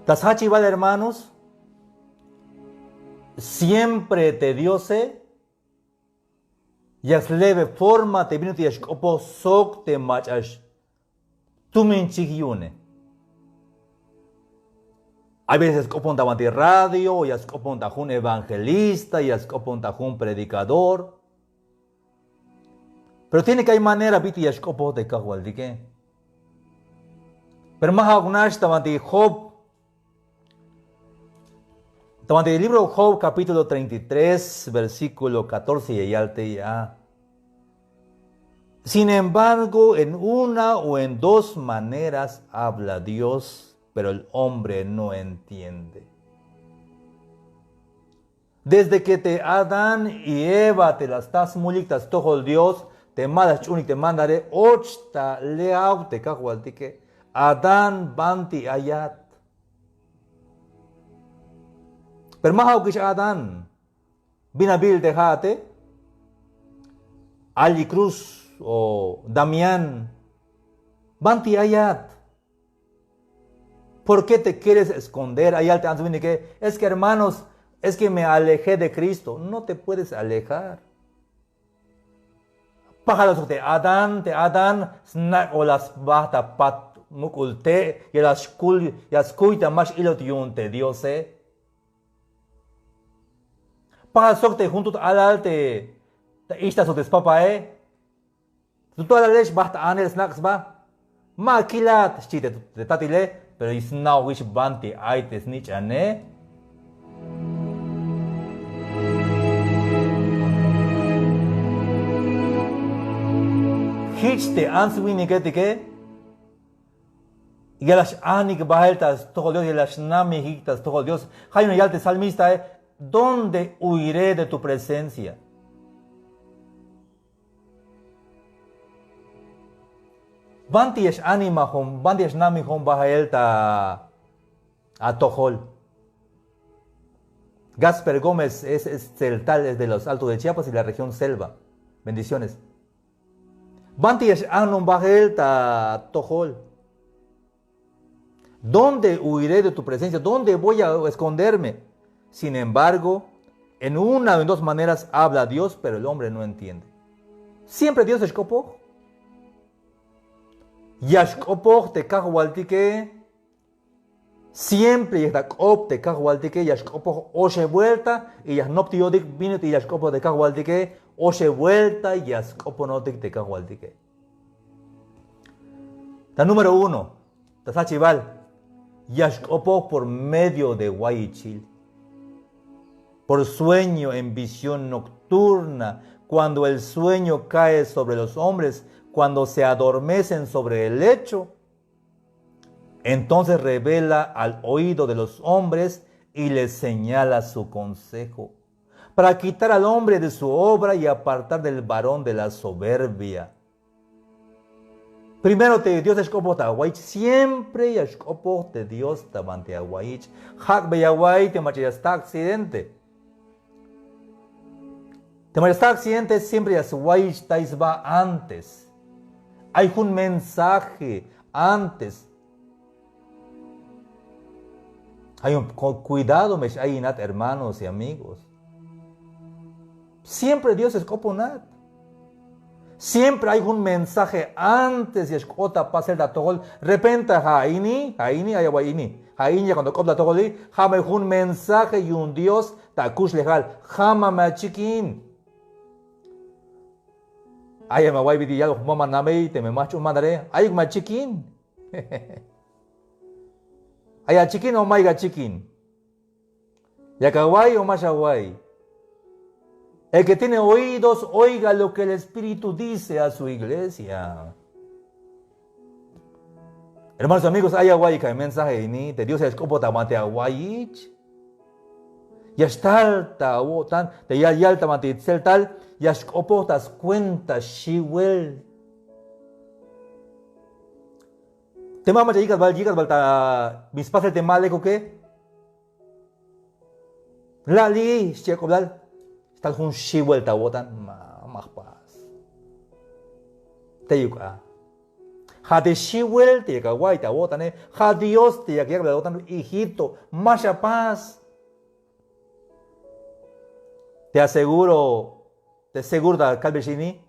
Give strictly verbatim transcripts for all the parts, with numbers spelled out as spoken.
Ta sjachibal, hermanos, siempre te Diose ya slebe forma te bin ut'il ya xk'opoj sok te mach'a xtuminchij yu'une. Hay veces ya sk'opon ta banti radio, o ya sk'opon ta jun evangelista, ya sk'opon ta jun predicador. Pero tiene que hay manera bit'il ya xk'opoj te Kajwaltike. Pero ma ja'uk nax ta banti Job. Ta banti libro Job, capítulo treinta y tres, versículo catorce, ya yal tey a: Sin embargo, en una o en dos maneras habla Dios, pero el hombre no entiende. Desde que te Adán y Eva te la staj smulik ta stojol Dios, te ma la sch'uunik te mandare, och ta leaw te Kajwaltike: Adán, banti ayat. Pero ma ja'ukix Adán. Bin abiil te ja'ate? Ali Cruz o Damián, banti ayat. ¿Por qué te quieres esconder? Ay yal te ants winike: Es que, hermanos, es que me alejé de Cristo. No te puedes alejar. Pajal sok te Adán, te Adán snak'oj la sba ta pat muk'ul te', ya la skuy, ya skuy ta ma x'ilot yu'un te Diose. Pajal sok te jun tut alal te, ta ixta sok te spapae. Tut alale xba ta anel snak' sba. Ma kilat, xchi te, te tatile, pero sna'ojix banti ay te snich'ane. Jich te ants winiketike ya la x-anik bael ta stojol Dios, ya la x-namijik ta stojol Dios. Ja' yu'un ya yal te salmistae: ¿Dónde huiré de tu presencia? Banti ya x-animajon, banti ya x-namijon bael ta atojol. Gasper Gómez es, es tzeltal, es de los Altos de Chiapas y la región Selva. Bendiciones. Banti ya x-anon bael ta atojol. ¿Dónde huiré de tu presencia? ¿Dónde voy a esconderme? Sin embargo, en una o en dos maneras habla Dios, pero el hombre no entiende. Siempre Dios ya xk'opoj. Ya xk'opoj te Kajwaltike. Siempre ya ta k'op te Kajwaltike, ya xk'opoj oxeb buelta y ya jnoptiyotik bin ut'il ya xk'opoj te Kajwaltike, oxeb buelta ya sk'oponotik te Kajwaltike. Ta número uno, ta sjachibal, ya xk'opoj por medio de wayichil. Por sueño, en visión nocturna, cuando el sueño cae sobre los hombres, cuando se adormecen sobre el lecho, entonces revela al oído de los hombres y les señala su consejo, para quitar al hombre de su obra y apartar del varón de la soberbia. Primero te Dios ya xk'opoj ta awayich, siempre ya xk'opoj te Dios ta banti awayich. Jak'bey awa'iy te mach'a ya sta accidente. Te mach'a sta accidente siempre ya swayichtay sba antes. Ay jun mensaje antes. Ay jun, cuidado me x-ayinat, hermanos y amigos. Siempre Dios ya sk'oponat. Siempre ay jun mensaje antes ya xk'ot ta pasel ta atojol. Repente ja' ini, ja' ini, ay awa'iy ini. Ja' ini ya cuando k'op ta atojoli, ja' me jun mensaje yu'un Dios ta akuxlejal. Ja' ma me achikin. Ay me awa'iy bit'il yalbon jun mama namey teme ma jch'uun mandare, ayuk me achikin. Ay achikin o mayuk achikin. Yak awa'iy o ma xawa'iy. El que tiene oídos, oiga lo que el Espíritu dice a su iglesia. Hermanos, amigos, ay awa'iyik a mensaje ini, te Dios ya xk'opoj ta banti awayich. Ya xtal ta awo'tan, te ya yal ta banti tseltal, ya xk'opoj ta scuenta xiwel. Te ma mach'a yikat bal, yikat bal ta bin spasel te ma lekuke. Lali, xchi ak'oblal, xtal jun xiwel ta awo'tan, ma, ma jpas. Teyuk a. Ja' te xiwel te yak awa'iy te awo'tane, ja' Dios te yak yak'bel awo'tan, hijito, ma xapas. Te aseguro, te seguro ta kalbeyex ini,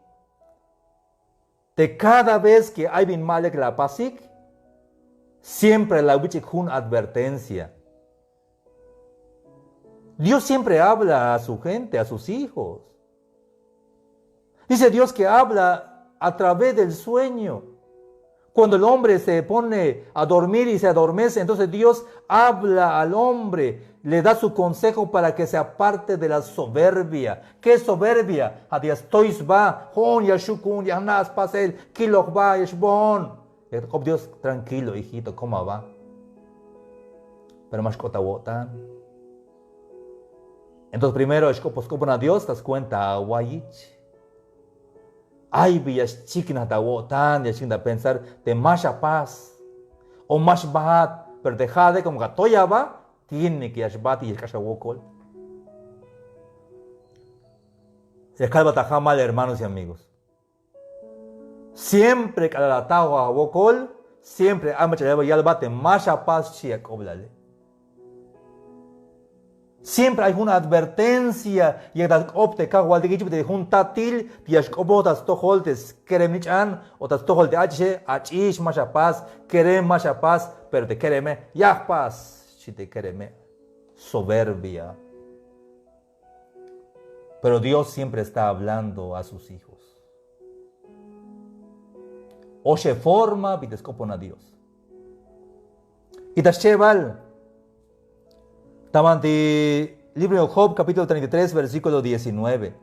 te cada vez que ay bin ma lek la apasik, siempre la awich'ik jun advertencia. Dios siempre habla a su gente, a sus hijos. Dice Dios que habla a través del sueño. Cuando el hombre se pone a dormir y se adormece, entonces Dios habla al hombre, le da su consejo para que se aparte de la soberbia. ¿Qué es soberbia? Ja' te ya stoy sba, jo'on ya xju' ku'un, ya jna' spasel, kiloj jba, ya xboon. Ya k'op Dios, tranquilo, hijito, ¿cómo va? Pero ma xk'ot awo'tan. Entonces primero xk'opon, sk'opon a Dios ta swenta awayich. Ay bi ya xchiknaj ta awo'tan, ya xchiknaj ta pensar te ma xapas o ma xbaat, pero te ja'ate como que atoy aba, tiene que ya xbaat y ya xk'ax awokol. Ya kalbat ta jamal, hermanos y amigos. Siempre k'alal atajoj awokol, siempre ay mach'a ya yalbat te ma xapas, xchi ak'oblale. Siempre ay jun advertencia, yak ta k'op te Kajwaltik ich'be te jun tatil te ya xk'opoj ta stojol te skerem-nich'an o ta stojol te ach'ixe, ach'ix, ma xapas, kerem, ma xapas, pero te kereme, ya jpas, xchi te kereme. Soberbia. Pero Dios siempre está hablando a sus hijos. Oxeb forma bit'il sk'opon a Dios. Y ta schebal, ta banti libro de Job, capítulo treinta y tres, versículo diecinueve.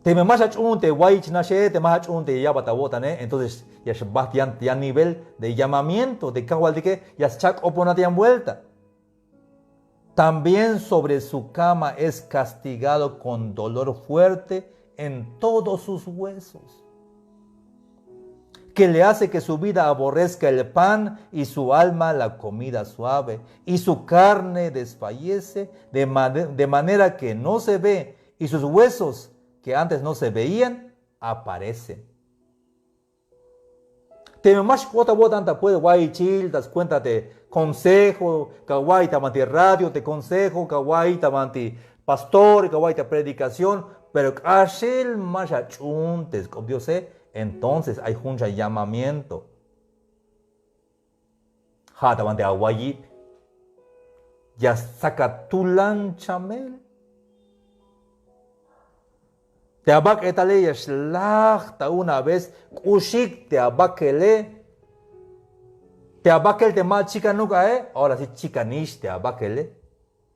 Teme ma xach'uun te wayich naxe, teme ma xach'uun te ya ya'bat awo'tane, entonces ya xbaat yan, yan nivel de llamamiento te Kajwaltike, ya scha' k'oponat yan vuelta. También sobre su cama es castigado con dolor fuerte en todos sus huesos, que le hace que su vida aborrezca el pan y su alma la comida suave, y su carne desfallece de mane-, de manera que no se ve, y sus huesos que antes no se veían aparecen. Teme ma xk'ot awo'tan ta puerta wayichil, ta swenta te consejo, ka awa'iy ta banti radio te consejo, ka awa'iy ta banti pastor, ka awa'iy ta predicación, pero k'axel ma xach'uun te sk'op Diose, entonces ay jun xa llamamiento. Ja' ta banti awayib ya stsakat tulan chamel. Te abak'etale ya xlaj ta una vez, k'uxik te abakele. Te abakel te ma chikanuk ae, ahora sí chikanix te abakele.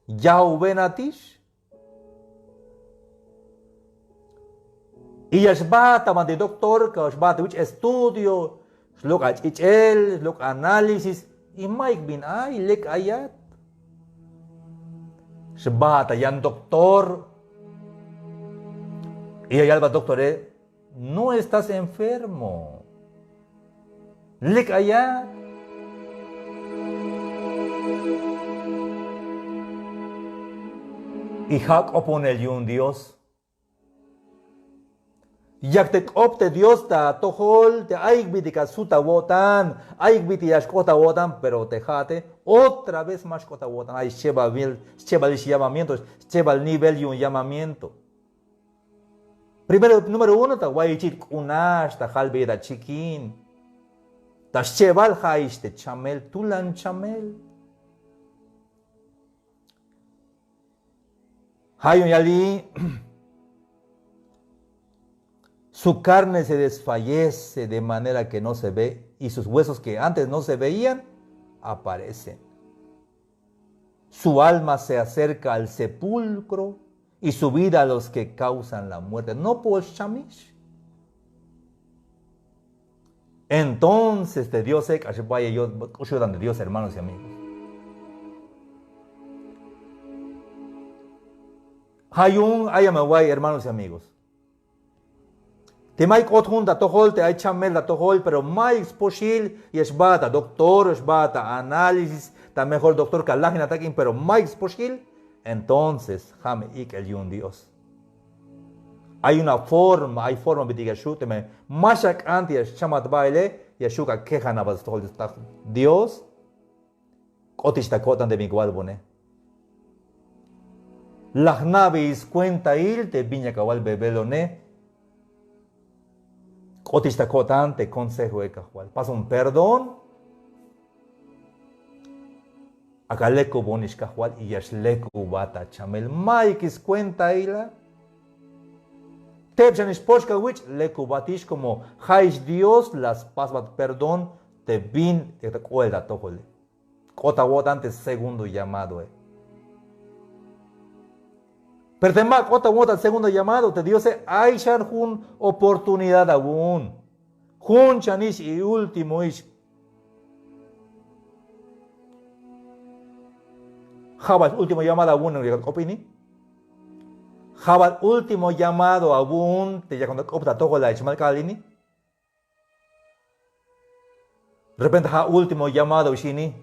Yajwenatix. Y ya xbaat ta banti doctor, ka xbaat wich' estudio, xlok' ach'ich'el, xlok' análisis, y mayuk bin ay, lek ayat. Xbaat ta yan doctor, y ya yalbat doctore, no estás enfermo. Lek ayat. Y ja' k'oponel yu'un Dios. Yak te k'op te Dios ta atojol, te ayuk bit'il ka sut awo'tan, ayuk bit'il ya xk'ot awo'tan, pero te ja'ate otra vez ma xk'ot awo'tan. Ay schebalil, schebalil llamamiento, schebal nivel yu'un llamamiento. Primero, número uno, ta wayichil k'unax, ta jalbeyel ta chikin. Ta schebal ja'ix te chamel, tulan chamel. Ja' yu'un yal: su carne se desfallece de manera que no se ve, y sus huesos que antes no se veían, aparecen. Su alma se acerca al sepulcro, y su vida a los que causan la muerte. Nopol xchamix. Entonces te Diose, k'ax bayel k'ux yo'tan te Dios, hermanos y amigos. Ja' yu'un ay me awa'iy, hermanos y amigos. Teme ay k'ot jun ta atojol, te ay chamel ta atojol, pero mayuk spoxil, ya xbaat ta doctor, ya xbaat ta análisis, ta mejor doctor ka lajinat tak'in, pero mayuk spoxil, entonces ja' me ik'el yu'un Dios. Ay una forma, ay forma bintik ya xju' teme ma xak'an te ya xchamat baele, ya xju' akejan aba stojol Dios. K'otix ta ko'tan te bin walbone. La jna'be skuentail te bin yak awalbebelone. K'otix ta ko'tan te consejoe Kajwal. Pasun perdón. Ak'a lekubonix Kajwal y ya xlekubat ta chamel. Mayuk skuentail a. Teb xanix pox kawich', lekubatix como ja'ix Dios la spasbat perdón te bin te k'oel ta atojole. K'ot awo'tan te segundo llamadoe. Pero te ma k'ot awo'tan segundo llamado, te Diose ay xan jun oportunidad awu'un. Jun xanix y últimoix. Ja' bal último llamado awu'un yak k'op ini. Ja' bal último llamado awu'un te yakon ta k'op ta atojol a ich mal k'alal ini. Repente ja' último llamado ix ini.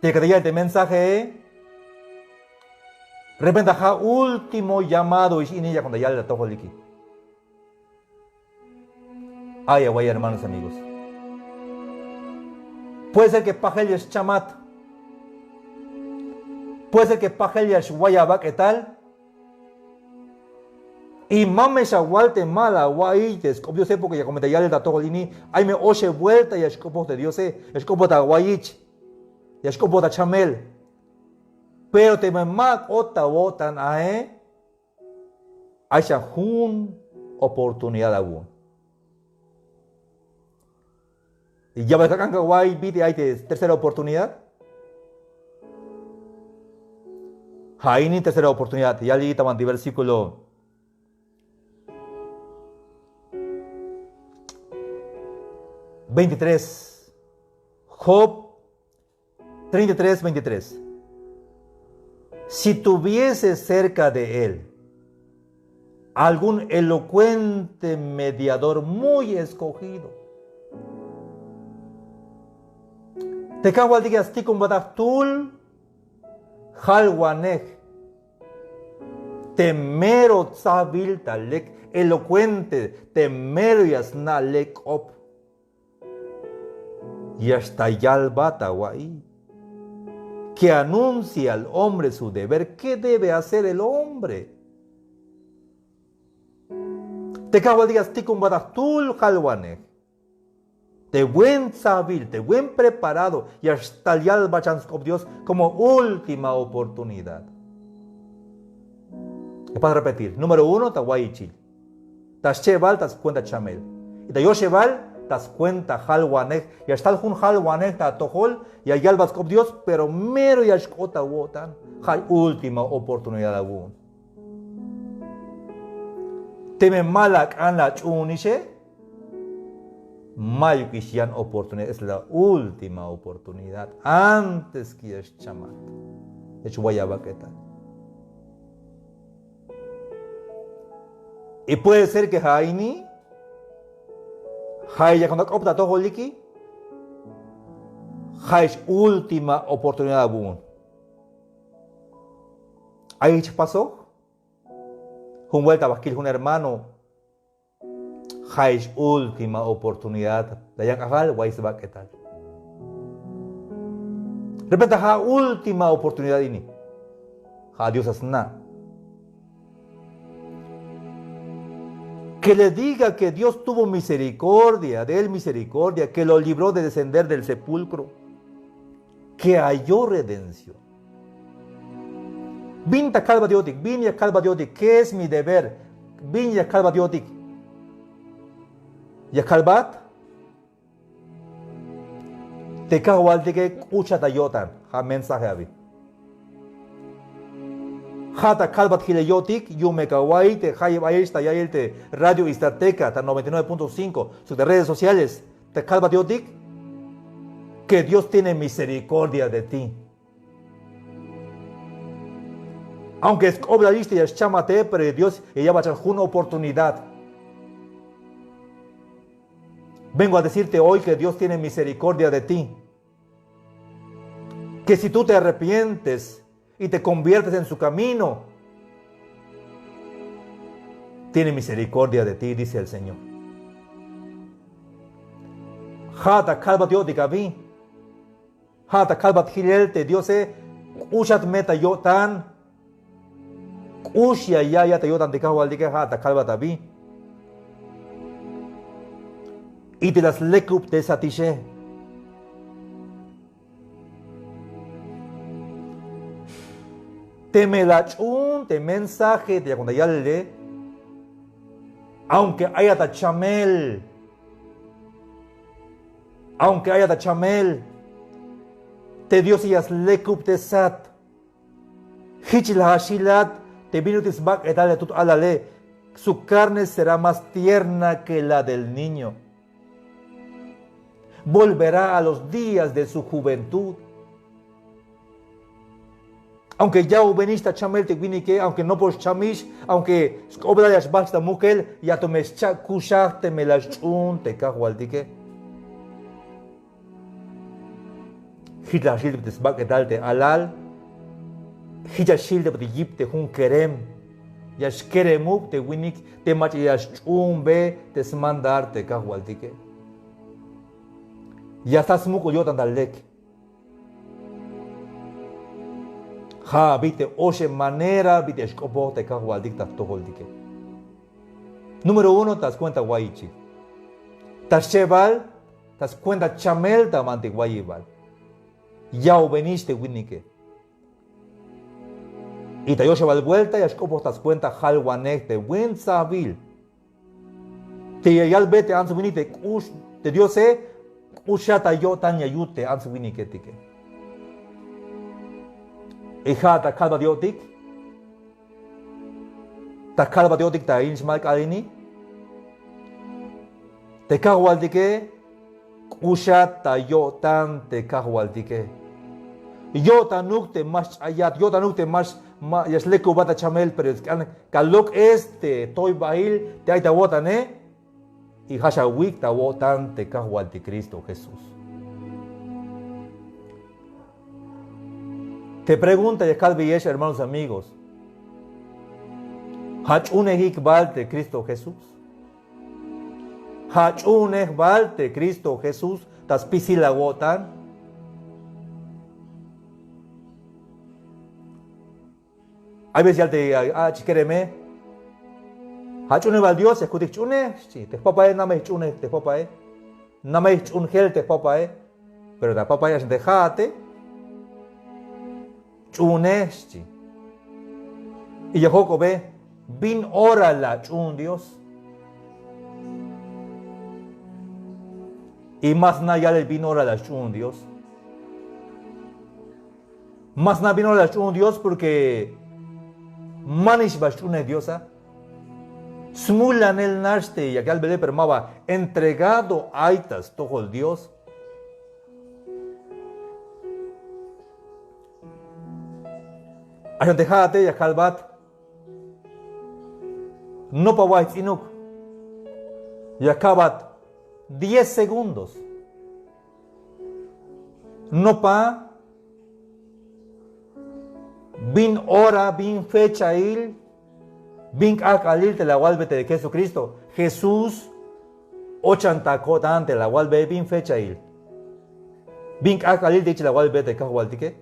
Te yakat ta yal te mensaje. Repente ja' último llamado ix ini yakon ta yal ta atojoliki. Ay away hermanos, amigos. Puede ser que pajel ya xchamat. Puede ser que pajel ya xway abak'etal. Y ma me xawal te ma la awa'iy te sk'op Diose, porque yakon me ta yalel ta atojol ini, ay me oxeb buelta ya xk'opoj te Diose, ya xk'opoj ta awa'iyich, ya xk'opoj ta chamel. Pero teme ma k'ot awo'tan ae, ay xan jun oportunidad awu'un. Ya bal ak'an kawa'iy bit'il ay te tercera oportunidad. Ja' ini tercera oportunidad. Ya li' ta banti versículo veintitrés. Job treinta y tres, veintitrés. Si tuviese cerca de él algún elocuente mediador muy escogido. Te Kajwaltik ya stikonbat ta jtul jalwanej. Te mero tsabil ta lek, elocuente, te mero ya sna' lek k'op. Ya xtal yalbat awa'iy. Que anuncie al hombre su deber. ¿Qué debe hacer el hombre? Te Kajwaltik ya stikonbat ta jtul jalwanej. Te buen tsabil, te buen preparado, ya xtal yalbat xan sk'op Dios como última oportunidad. Te pas repetir, número uno, ta wa'ichil. Ta schebal, ta skuenta chamel. Y ta yoxebal, ta skuenta jalwanej. Ya xtal jun jalwanej ta atojol, ya yalbat sk'op Dios, pero mero ya xk'ot awo'tan. Ja' última oportunidad awu'un. Teme ma la ak'an la ach'uunixe, mayukix yan oportunidad, es la última oportunidad antes que ya xchamat, ya xway abak'etal. Y puede ser que ja' ini, ja' yakon ta k'op ta atojoliki, ja'ix última oportunidad awu'un. Ay jich pasoj, jun vuelta ba kil jun hermano, ja'ix última oportunidad, la yan k'ajk'al, way sbak'etal. Repente ja' última oportunidad ini. Ja' Dios a sna'. Que le diga que Dios tuvo misericordia, de él misericordia, que lo libró de descender del sepulcro, que halló redención. Bin ta kalbat yo'tik, bin ya kalbat yo'tik, ¿qué es mi deber? Bin ya kalbat yo'tik. Ya kalbat. Te Kajwaltike k'uchat ta yo'tan, ja' mensaje abi. Ja' ta kalbat jilel yo'tik, yu'un me kawa'iy te jayeb ayex ta ya'iyel te Radio Ixtapteca ta noventa y nueve punto cinco, sok te redes sociales, ta kalbat yo'tik, que Dios tiene misericordia de ti. Aunque sk'oblal ix te ya xchamate, pero Dios ya ya'bat xan jun oportunidad. Vengo a decirte hoy que Dios tiene misericordia de ti. Que si tú te arrepientes y te conviertes en su camino, tiene misericordia de ti, dice el Señor. Ja' ta kalbat yo'tik abi. Ja' ta kalbat jilel te Diose k'uxat me ta yo'tan. K'ux ya ya'iyat ta yo'tan te Kajwaltike, ja' ta kalbat abi. Y te la slekubtesatixe. Teme la ach'uun te mensaje te yakon ta yalele, aunque ayat ta chamel, aunque ayat ta chamel, te Diose ya slekubtesat. Jich la axilat te bin ut'il sbak'etal te tut alale, su carne será más tierna que la del niño. Volverá a los días de su juventud. Aunque ya'ubenix ta chamel te winike, aunque nopol xchamix, aunque sk'oplal ya xbajt ta mukel, ya to me xcha'kuxaj teme la xch'uun te Kajwaltike. Jich la xil te sbak'etal te alal. Jich ya xil te yip te jun kerem. Ya xkeremub te winik te mach'a ya xch'uunbe te smandar te Kajwaltike. Ya sta smuk'ul yo'tan ta lek. Ja' abi te oxeb manera bit'il ya xk'opoj te Kajwaltik ta jtojoltike. Número uno, ta skuenta wayichik. Ta xchebal, ta skuenta chamel ta bantik wayibal. Ya'ubenix te winike. Y ta yoxebal buelta ya xk'opoj ta skuenta jalwanej te buen tsabil. Te ya yalbe te ants winik te k'ux te Diose, k'uxat ta yo'tan ya yut te ants winiketike. Y ja' ta kalbat yo'tik. Ta kalbat yo'tik ta in xmal k'aal ini. Te Kajwaltike, k'uxat ta yo'tan te Kajwaltike. Yo'tanuk te ma xch'ayat, yo'tanuk te ma x-, ma, ya xlekubat ta chamel, pero sk'an ka lok'es te toybail te ay ta wo'tane. Y ja' xawik' ta wo'tan te Kajwaltik Cristo Jesús. Te pregunta ya kalbeyex, hermanos, amigos. Ja' ch'uunejik bal te Cristo Jesús. Ja' ch'uunej bal te Cristo Jesús ta spisil awo'tan. Ay veces yal te, a, a, chikereme. Ja' ch'uunej bal Dios, ya kutik ch'uunej, xchi. Te jpapae, namey jch'uunej te jpapae. Namey jch'uun jel te jpapae. Pero ta jpapae, axan te ja'ate. Ch'uunej, xchi. Y ya jojk'obe, bin ora la ch'uun Dios. Y ma sna' yalel bin ora la xch'uun Dios. Ma sna' bin ora la xch'uun Dios porque manix ba xch'uunej Dios a. Smulanel nax te yak yalbele, pero ma ba entregado ay ta stojol Dios. Axan te ja'ate ya kalbat. Nopa way ts'inuk. Ya kabat diez segundos. Nopa bin ora, bin fechail, bin k'ajk'alil te la awalbe te Jesucristo. Jesús ochan ta ko'tan te la awalbe bin fechail. Bin k'ajk'alil te jich la awalbe te Kajwaltike.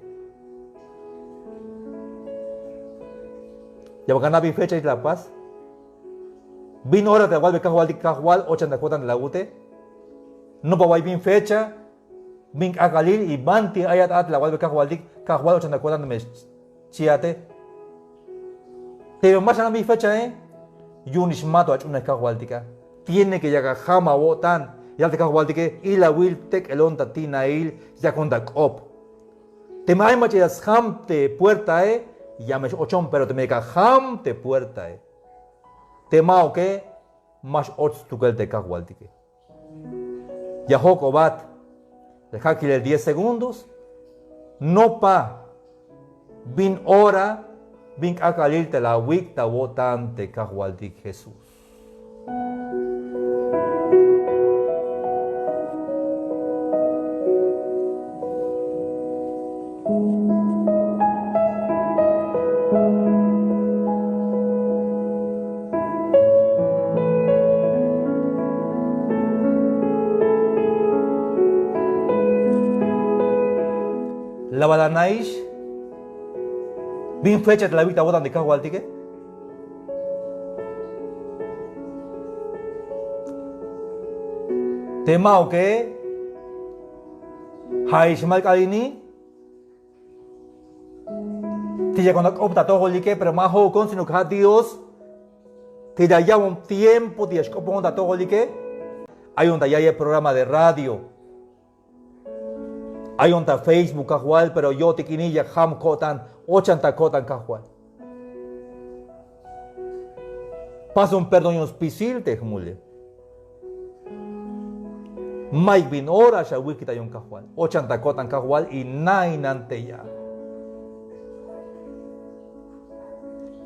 Ya bal ana' bin fechail la apas. Bin ora te la awalbe Kajwaltik, Kajwal, ochan ta ko'tan te la awute. Nopa way bin fecha, bin k'ajk'alil y banti ayat a te la awalbe Kajwaltik, Kajwal, ochan ta ko'tan teme xchiate. Pero ma xana' bin fechae, yu'unix ma to ach'uunej Kajwaltik a. Tiene que yak ajam awo'tan. Yal te Kajwaltike, ilawil tek'elon ta ti'nail, yakon ta k'op. Teme ay mach'a ya sjam te puertae, ya me x-ochon, pero teme yak ajam te puertae, te ma'uke, ma x-och stukel te Kajwaltike. Ya jojk'obat. Ya ja' kilel diez segundos. Nopa bin ora, bin k'ajk'alil te la awik' ta awo'tan te Kajwaltik Jesús. La bal anaix bin fecha te la awik ta awo'tan te Kajwaltike. Te ma'uke, ja'ix mal k'al ini. Te ya kuando k'op ta atojolike, pero ma jo'ukon, sino que ja' Dios te ya ya'bon tiempo te ya xk'opon ta atojolike. Ayon ta ya'yej programa de radio. Ayon ta Facebook Kajwal, pero yo'tik ini ya jam ko'tan, ochan ta ko'tan Kajwal. Pason perdón yu'un spisil te jmule. Mayuk bin ora xawijkita yu'un Kajwal. Ochan ta ko'tan Kajwal y na'inan te ya.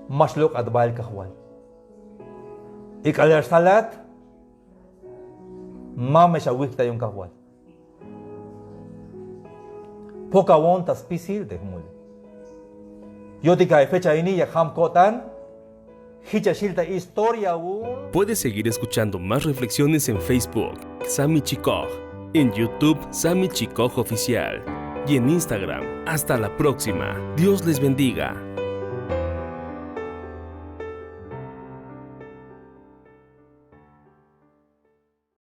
Ma xlok'at bael Kajwal. Y k'alal ya xtalat, ma me xawijkita yu'un Kajwal. Pokawon ta spisil te jmule. Yo'tik a fecha ini ya jam ko'tan. Jich ya xjil ta historia awu'un. Puedes seguir escuchando más reflexiones en Facebook, Sami Chikoj, en YouTube, Sami Chikoj Oficial, y en Instagram. Hasta la próxima. Dios les bendiga.